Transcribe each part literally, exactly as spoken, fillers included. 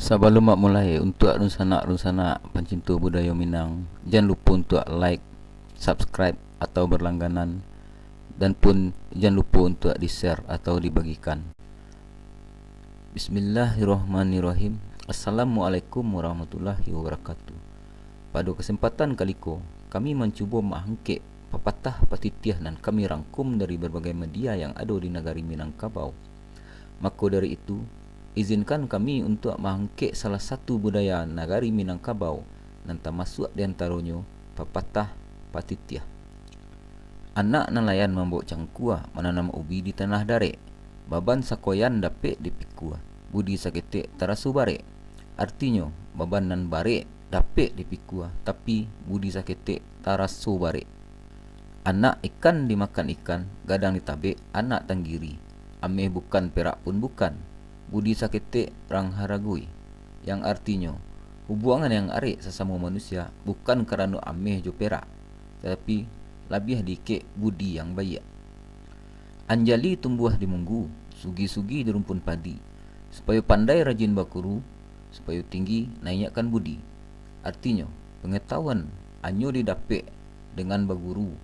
Sabalum mak mulai, untuak dunsanak-dunsanak pancinto budayo Minang, jan lupo untuak like, subscribe, atau berlangganan, dan pun jan lupo untuak di-share atau dibagikan. Bismillahirrahmanirrahim. Assalamualaikum warahmatullahi wabarakatuh. Pado kasempatan kali ko, kami mancubo maangkek papatah patitiah nan kami rangkum dari barbagai media yang ado di nagari Minangkabau. Mako dari itu, izinkan kami untuak maangkek salah satu budaya nagari Minangkabau, nan tamasuak di antaronyo papatah patitiah. Anak nalayan mambawok cangkua, mananam ubi di tanah darek. Baban sakoyan dapek dipikua, budi saketek taraso barek. Artinyo, baban nan barek dapek dipikua, tapi budi saketek taraso barek. Anak ikan dimakan ikan, gadang ditabek anak tanggiri. Ameh bukan, perak pun bukan, budi saketek rang haragoi. Yang artinyo, hubuangan yang arek sasamo manusia bukan karano ameh jo perak, tatapi labiah diikek budi yang baiak. Anjali tumbuah di munggu, sugi-sugi di rumpun padi. Supayo pandai rajin bakuru, supayo tinggi naiakkan budi. Artinyo, pangatahuan hanyo didapek dengan baguru,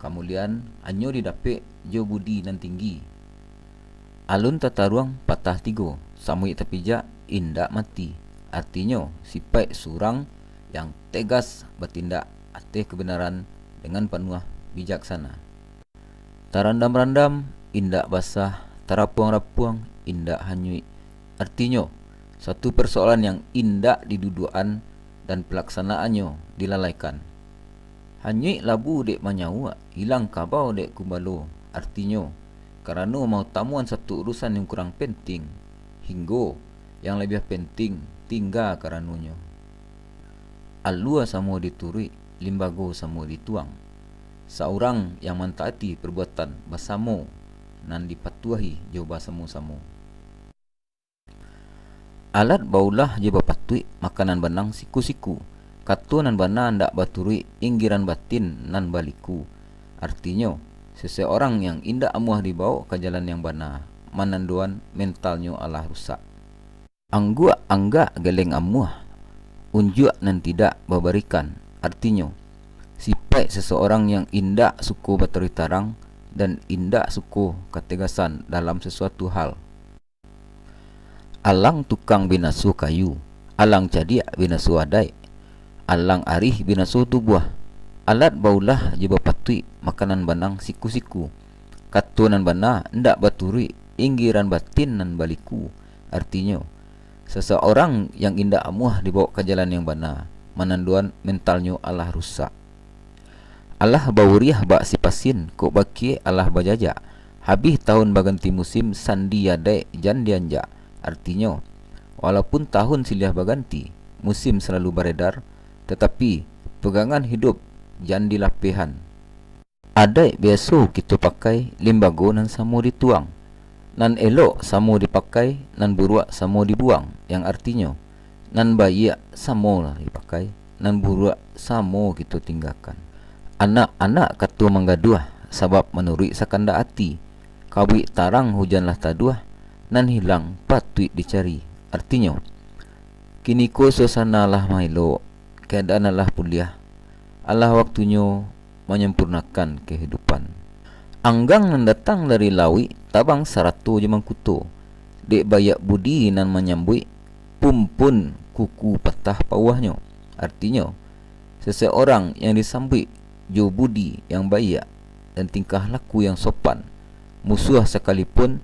kamuliaan hanyo didapek jo budi nan tinggi. Alun tataruang patah tigo, samuik tapijak indak mati. Artinyo, sipaik surang yang tegas batindak ateh kabanaran dengan panuah bijaksana. Tarandam-randam indak basah, tarapuang-rapuang indak hanyuik. Artinyo, satu parsoalan yang indak diduduakan dan palaksanaannyo dilalaikan. Hanyuik labu dek manyauak, ilang kabau dek kumbalo. Artinyo, karano mautamoan satu urusan yang kurang penting, hinggo yang labiah penting tingga karanonyo. Alua samo dituruik, limbago samo dituang. Saurang yang mantaati parbuatan basamo nan dipatuahi jo basamo-samo. Alat baulah jo bapatuik, makanan banang siku-siku. Kato nan bana ndak baturuik, inggiran batin nan baliku. Artinyo, seseorang yang indak amuah dibawok ka jalan yang bana, manandoan mentalnyo alah rusak. Angguak anggak galeng amuah, unjuak nan tidak babarikan. Artinyo, sipaik seseorang yang indak suko bataruih tarang dan indak suko kategasan dalam sasuatu hal. Alang tukang binaso kayu, alang cadiak binaso adaik, alang arih binaso tubuah. Alat baulah jo bapatuik, makanan banang siku-siku. Kato nan bana ndak baturuik, inggiran batin nan baliku. Artinyo, seseorang yang indak amuah dibawok ka jalan yang bana, manandoan mentalnyo alah rusak. Alah bauriah bak sipasin, kok bakiek alah bajajak. Habih tahun baganti musim, sandi adaik jan dianjak. Artinyo, walaupun tahun silih baganti, musim salalu baredar, tatapi pegangan hidup jan dilapehan. Adaik biaso kito pakai, limbago nan samo dituang. Nan elok samo dipakai, nan buruak samo dibuang. Yang artinyo, nan baiak samo lah dipakai, nan buruak samo kito tinggakan. Anak-anak kato manggaduah, sabab manuruik sakandak ati. Kabuik tarang hujan lah taduah, nan hilang patuik dicari. Artinyo, kiniko suasana lah maelok, keadaan alah puliah, alah waktunyo manyampurnakan kahidupan. Anggang nan datang dari lauik tabang sarato jo mangkuto, dek baiak budi nan manyambuik, pumpun kuku patah pauahnyo. Artinyo, seseorang yang disambuik jo budi yang baiak dan tingkah laku yang sopan, musuah sakalipun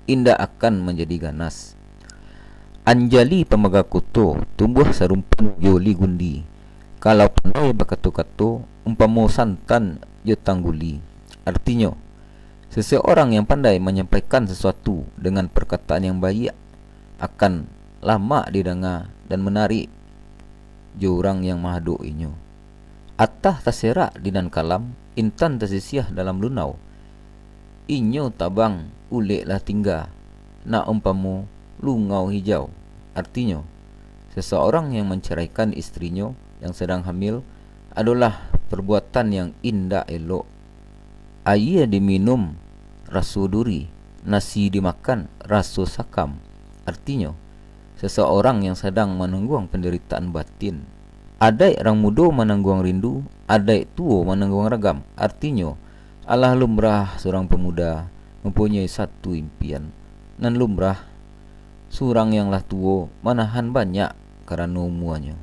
indak akan manjadi ganas. Anjali pamaga koto tumbuah sarumpun jo ligundi. Kalau pandai bakato-kato, umpamo santan jo tangguli. Artinyo, seseorang yang pandai manyampaikan sasuatu dengan parkataan yang baiak akan lamak didanga dan manarik jo urang yang mahadok inyo. Atah taserak di nan kalam, intan tasisiah dalam lunau. Inyo tabang, ulek lah tingga, nak umpamo lungau hijau. Artinyo, seseorang yang mancaraikan istrinyo yang sadang hamil adolah parbuatan yang indak elok. Aia diminum raso duri, nasi dimakan raso sakam. Artinyo, seseorang yang sadang manangguang panderitaan batin. Adaik rang mudo manangguang rindu, adaik tuo manangguang ragam. Artinyo, alah lumrah surang pamuda mampunyoi satu impian. Nan lumrah, surang yang lah tuo manahan banyak karano umuanyo.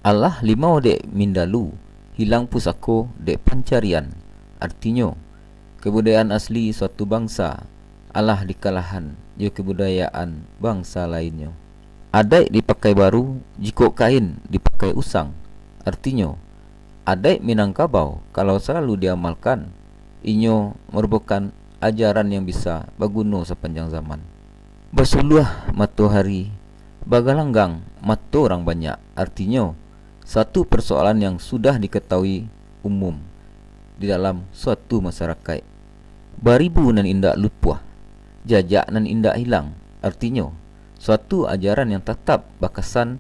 Alah limau dek mindalu, hilang pusako dek pancarian. Artinyo, kabudayaan asli suatu bangsa alah dikalahan jo kabudayaan bangsa lainnyo. Adaik dipakai baru, jikok kain dipakai usang. Artinyo, adaik Minangkabau kalau salalu diamalkan, inyo marupokan ajaran yang bisa baguno sapanjang zaman. Basuluah matohari, bagalanggang mato urang banyak. Artinyo, suatu parsoalan yang sudah dikatahui umum di dalam suatu masarakaik. Baribu nan indak lupuah, jajak nan indak hilang. Artinyo, suatu ajaran yang tatap bakasan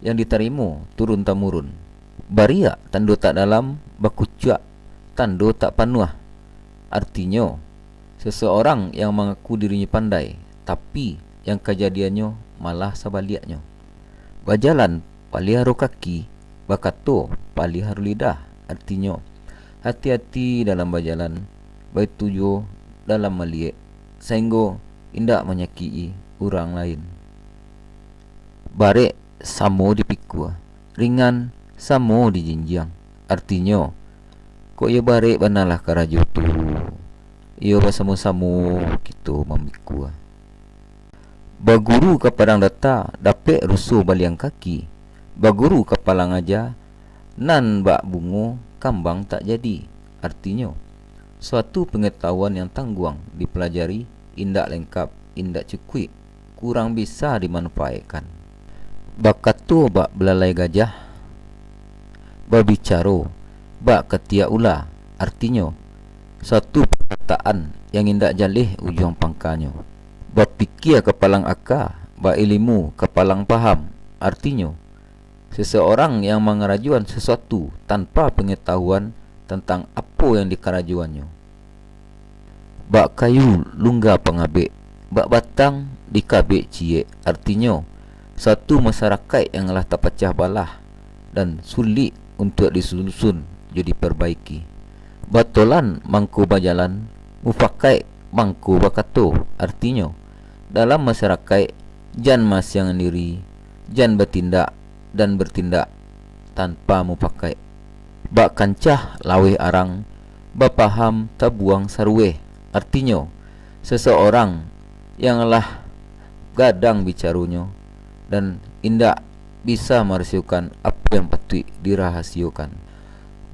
yang ditarimo turun-tamurun. Bariak tando tak dalam, bakucuak tando tak panuah. Artinyo, seseorang yang mangaku dirinyo pandai, tapi yang kajadiannyo malah sabaliaknyo. Bajalan paliaro kaki, bakato paliaro lidah. Artinyo, hati-hati dalam bajalan, baitu juo dalam maliek, sainggo indak manyakik-i urang lain. Barek samo dipikua, ringan samo dijinjiang. Artinyo, kok iyo barek banalah karajo tu, iyo basamo-samo kito mamikua. Baguru ka padang data, dapek ruso baliang kaki. Baguru ka palang aja, nan bak bungo kambang tak jadi. Artinyo, suatu pangatahuan yang tangguang dipalajari, indak lengkap, indak cukuik, kurang bisa dimanfaatkan. Bakato bak balalai gajah, babicaro bak katiak ula. Artinyo, suatu pakataan yang indak jaleh ujuang pangkanyo. Bapikia kapalang aka, bailimu kapalang paham. Artinyo, seseorang yang mangarajoan sasuatu tanpa pangatahuan tantang apo yang dikarajoannyo. Bak kayu lungga pangabek, bak batang dikabek ciek. Artinyo, satu masarakaik yang lah tapacah balah dan sulik untuak disusun jo diparbaiki. Batolan mangko bajalan, mufakaik mangko bakato. Artinyo, dalam masarakaik, jan maasiangan diri, jan batindak dan bartindak tanpa mupakaik. Bak kancah laweh arang, bapaham tabuang saruweh. Artinyo, seseorang yang lah gadang bicaronyo dan indak bisa marahasiokan apo yang patuik dirahasiokan.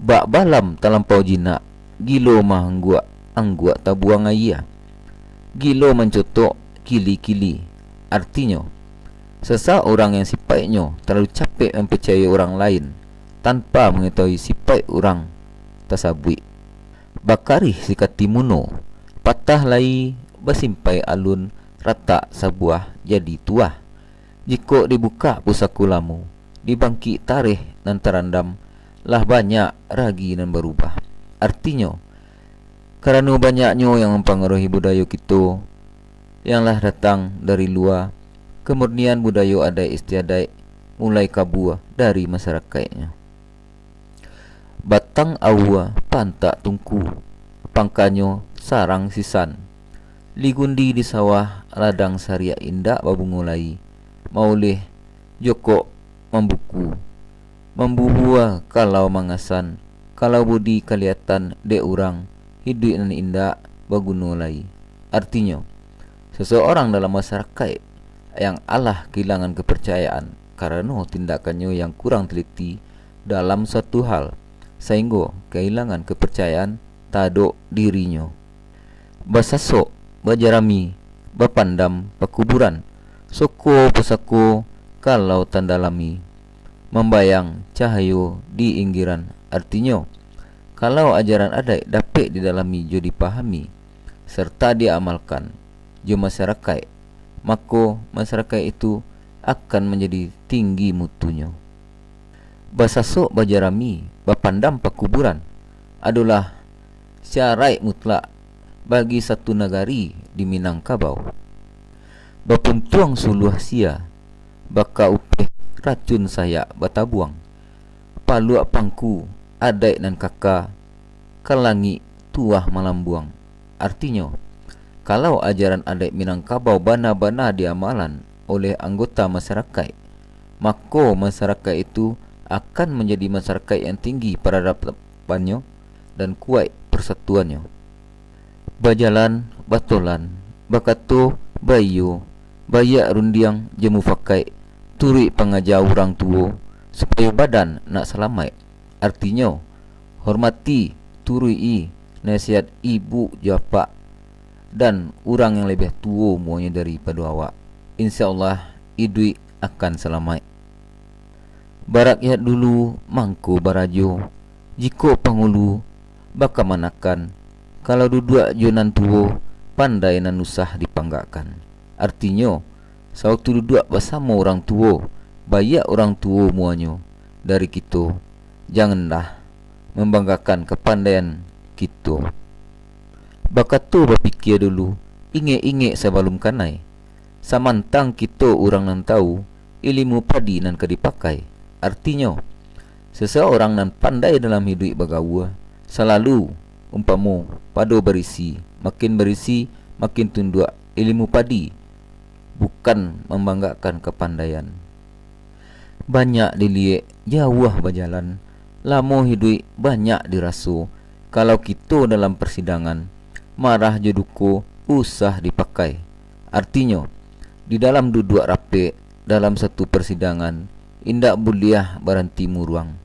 Bak balam talampau jinak, gilo mah angguak, angguak tabuang aia. Gilo mancotok, kili-kili. Artinyo, seseorang yang sipaiknyo talalu capek mampacayai urang lain, tanpa mangatahui sipaik urang tasabuik. Bakarih sikati muno, patah lai basimpai alun, ratak sabuah jadi tuah. Jikok dibukak pusako lamo, dibangkik tareh nan tarandam, lah banyak ragi nan barubah. Artinyo, karano banyaknyo yang mampangaruhi budayo kito yang lah datang dari lua, kamurnian budayo adaik istiadaik mulai kabua dari masarakaiknyo. Batang aua pantak tungku, pangkanyo sarang sisan. Ligundi di sawah, ladang sariak indak babungo lai, mauleh jokok mambuku. Mambubua kalau mangasan, kalau budi kaliatan dek urang, hiduik nan indak baguno lai. Artinyo, seseorang dalam masarakaik yang alah kahilangan kaparcayaan karano tindakannyo yang kurang teliti dalam suatu hal, sainggo kahilangan kaparcayaan tahadok dirinyo. Basasok, bajarami, bapandam pakuburan, soko pusako kalau tandalami, mambayang cahayo di inggiran. Artinyo, kalau ajaran adaik dapek didalami jo dipahami, sarta diamalkan jo masarakaik, mako, masarakaik itu akan manjadi tinggi mutunyo. Basasok bajarami, bapandam pakuburan, adolah syaraik mutlak bagi satu nagari di Minangkabau. Bapuntuang suluah sia, baka upeh racun sayak batabuang. Paluak pangku adaik nan kaka, ka langik tuah malambuang. Artinyo, kalau ajaran adaik Minangkabau bana-bana diamalan oleh anggota masarakaik, mako masarakaik itu akan manjadi masarakaik yang tinggi paradapannyo dan kuaik parsatuannyo. Bajalan, batolan, bakato, baiyo, baiak rundiang jo mufakaik, turuik pangaja urang tuo, supayo badan nak salamaik. Artinyo, hormati, turuik-i nasihat ibuk jo apak, dan urang yang labiah tuo umuanyo daripado awak. Insya Allah, iduik akan salamaik. Barakyat dulu, mangko barajo. Jikok pangulu bakamanakan, kalau duduak jo nan tuo, pandai nan usah dipanggakkan. Artinyo, sawaktu duduak basamo urang tuo, baiak urang tuo umuanyo dari kito, janganlah mambanggakan kapandaian kito. Bakato bapikia dulu, ingek-ingek sabalum kanai. Samantang kito urang nan tawu, ilimu padi nan ka dipakai. Artinyo, seseorang nan pandai dalam iduik bagaua, salalu, umpamo, pado barisi, makin barisi, makin tunduak, ilimu padi, bukan mambanggakan kapandaian. Banyak diliek, jauah bajalan, lamo iduik, banyak diraso. Kalau kito dalam parsidangan, marah jo duko usah dipakai. Artinyo, di dalam duduak rapek, dalam satu parsidangan, indak buliah baranti muruang,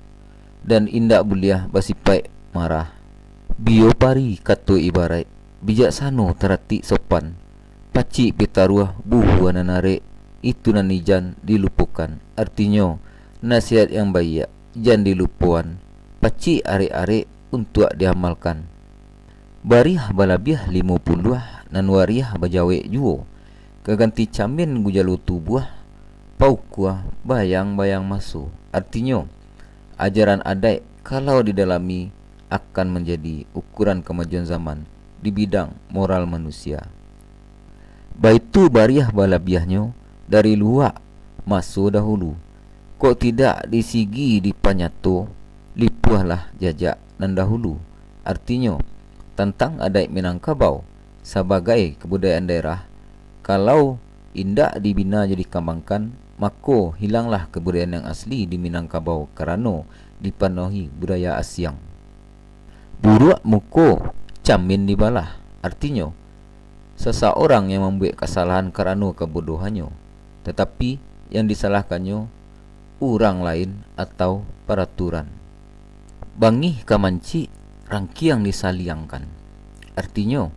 dan indak buliah basipaik marah. Biyo pari kato ibaraik, bijaksano taratik sopan, pacik pitaruah buhua nan arek, itu nan ijan dilupokan. Artinyo, nasihat yang baiak jan dilupoan, pacik arek-arek untuak diamalkan. Bariah balabiah limo puluah, nan wariah bajawek juo, ka ganti camin gujalo tubuah, paukua bayang-bayang maso. Artinyo, ajaran adaik kalau didalami akan manjadi ukuran kamajuan zaman di bidang moral manusia. Baitu bariah balabiahnyo dari luak maso dahulu. Kok tidak disigi dipanyato, lipuahlah jajak nan dahulu. Artinyo, tantang adaik Minangkabau sabagai kabudayaan daerah, kalau indak dibina jo dikambangkan, mako hilanglah kabudayaan yang asli di Minangkabau karano dipanuahi budaya asiang. Buruak muko, camin dibalah. Artinyo, sasaorang yang mambuek kasalahan karano kabodohannyo, tatapi yang disalahkannyo urang lain atau paraturan. Bangih ka mancik, rangkiang disaliangkan. Artinyo,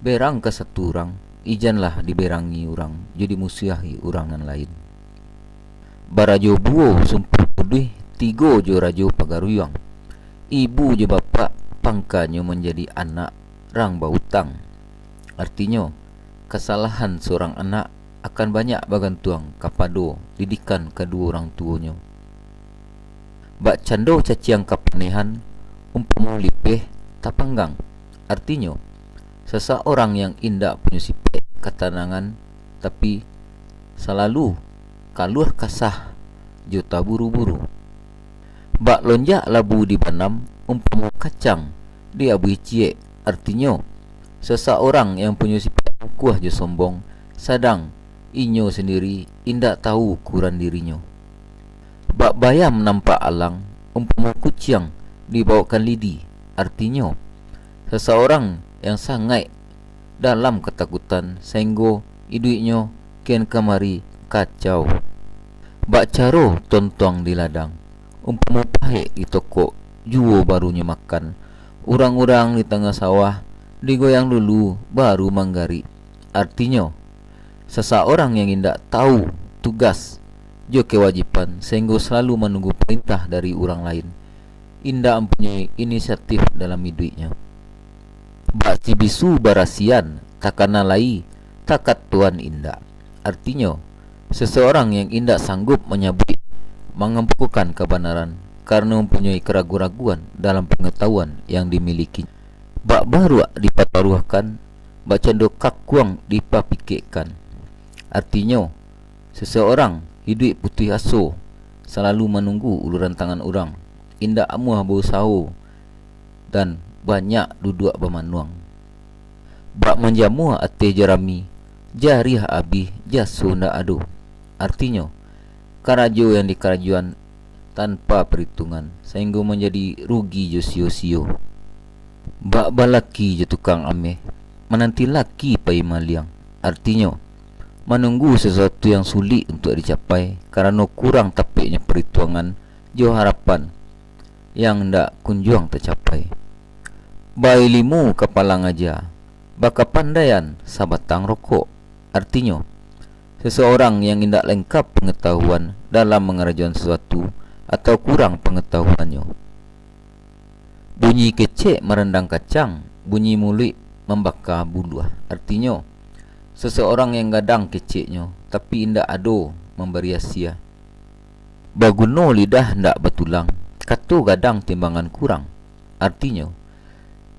berang ka satu urang, ijanlah diberangi urang jo dimusuahi urang nan lain. Barajo buo sumpuh kuduih, tigo jo rajo pagaruyuang. Ibu jo bapak pangkanyo manjadi anak rang bautang. Artinyo, kasalahan surang anak akan banyak bagantuang kapado didikan kaduo urang tuonyo. Bak cando caciang kapanehan, umpamo lipeh tapanggang. Artinyo, sasaorang yang indak punyo sipaik katanangan, tapi salalu kaluah kasah jo taburu-buru. Bak lonjak labu dibanam, umpamo kacang diabuih ciek. Artinyo, sasaorang yang punyo sipaik angkuah jo sombong, sadang inyo sandiri indak tahu ukuran dirinyo. Bak bayam nampak alang, umpamo kuciang dibaokan lidi. Artinyo, sasaorang yang sangaik dalam katakutan, sainggo iduiknyo kian kamari kacau. Bak caro tontuang di ladang, umpamo pahek di tokok, juo barunyo makan. Urang-urang di tangah sawah digoyang dulu, baru manggarik. Artinyo, sasaorang yang indak tahu tugas jo kewajiban, sainggo salalu manunggu parintah dari urang lain, indak mampunyoi inisiatif dalam iduiknyo. Bak si bisu barasian, takana lai takatuan indak. Artinyo, seseorang yang indak sanggup manyabuik, mangampukan kabanaran, karano mampunyoi karaguan-raguan dalam pangatahuan yang dimiliki. Bak baruak dipataruahkan, bak cando kakuang dipapikekkan. Artinyo, Seseorang hiduik putuih aso, salalu manunggu uluran tangan urang, indak amuah bausaho, dan banyak duduak bamanuang. Bak manjamuah ateh jarami, jariah abih, jaso ndak ado. Artinyo, karajo yang dikarajoan tanpa paritungan, sainggo manjadi rugi jo sio-sio. Bak balaki jo tukang ameh, mananti laki pai maliang. Artinyo, manunggu sasuatu yang sulik untuak dicapai, karano kurang tapeknyo parituangan jo harapan yang ndak kunjuang tacapai. Bailimu ka palang aja, bakapandaian sabatang rokok. Artinyo, seseorang yang indak lengkap pangatahuan dalam mangarajoan sasuatu atau kurang pangatahuannyo. Bunyi kecek marandang kacang, bunyi muluik mambaka buluah. Artinyo, seseorang yang gadang keceknyo, tapi indak ado mambari asia. Baguno lidah ndak batulang, kato gadang timbangan kurang. Artinyo,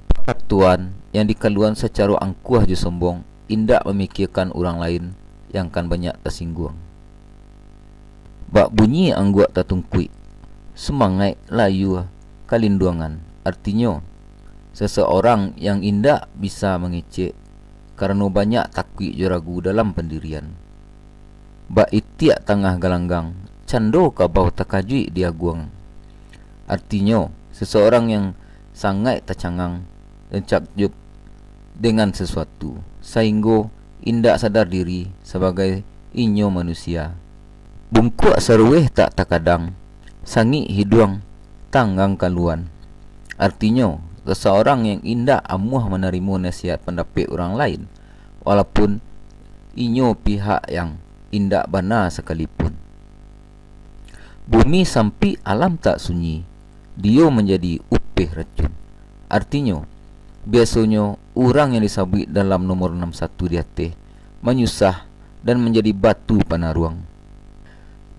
pakatoan yang dikaluan sacaro angkuah jo sombong, indak mamikirkan urang lain yang kan banyak tasingguang. Bak bunyi angguak tatungkuik, sumangaik layua kalinduangan. Artinyo, seseorang yang indak bisa mangecek karano banyak takuik jo ragu dalam pandirian. Bak itiak tangah galanggang, cando kabau takajuik di aguang. Artinyo, seseorang yang sangaik tacangang dan takjub dengan sasuatu, sainggo indak sadar diri sabagai inyo manusia. Bungkuak saruweh tak takadang, sangik hiduang tanggang kaluan. Artinyo, seseorang yang indak amuah manarimo nasihat pandapek urang lain, walaupun inyo pihak yang indak bana sakalipun. Bumi sampik, alam tak sunyi, dio manjadi upeh racun. Artinyo, biasonyo urang yang disabuik dalam nomor enam satu di ateh manyusah dan manjadi batu panaruang.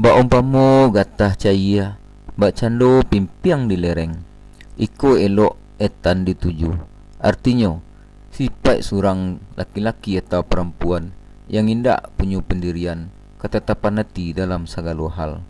Bak umpamo gatah cayia, bak cando pimpiang di lereng, iko elok etan dituju. Artinyo, sipaik surang laki-laki atau parampuan yang indak punyo pandirian katatapan ati dalam sagalo hal.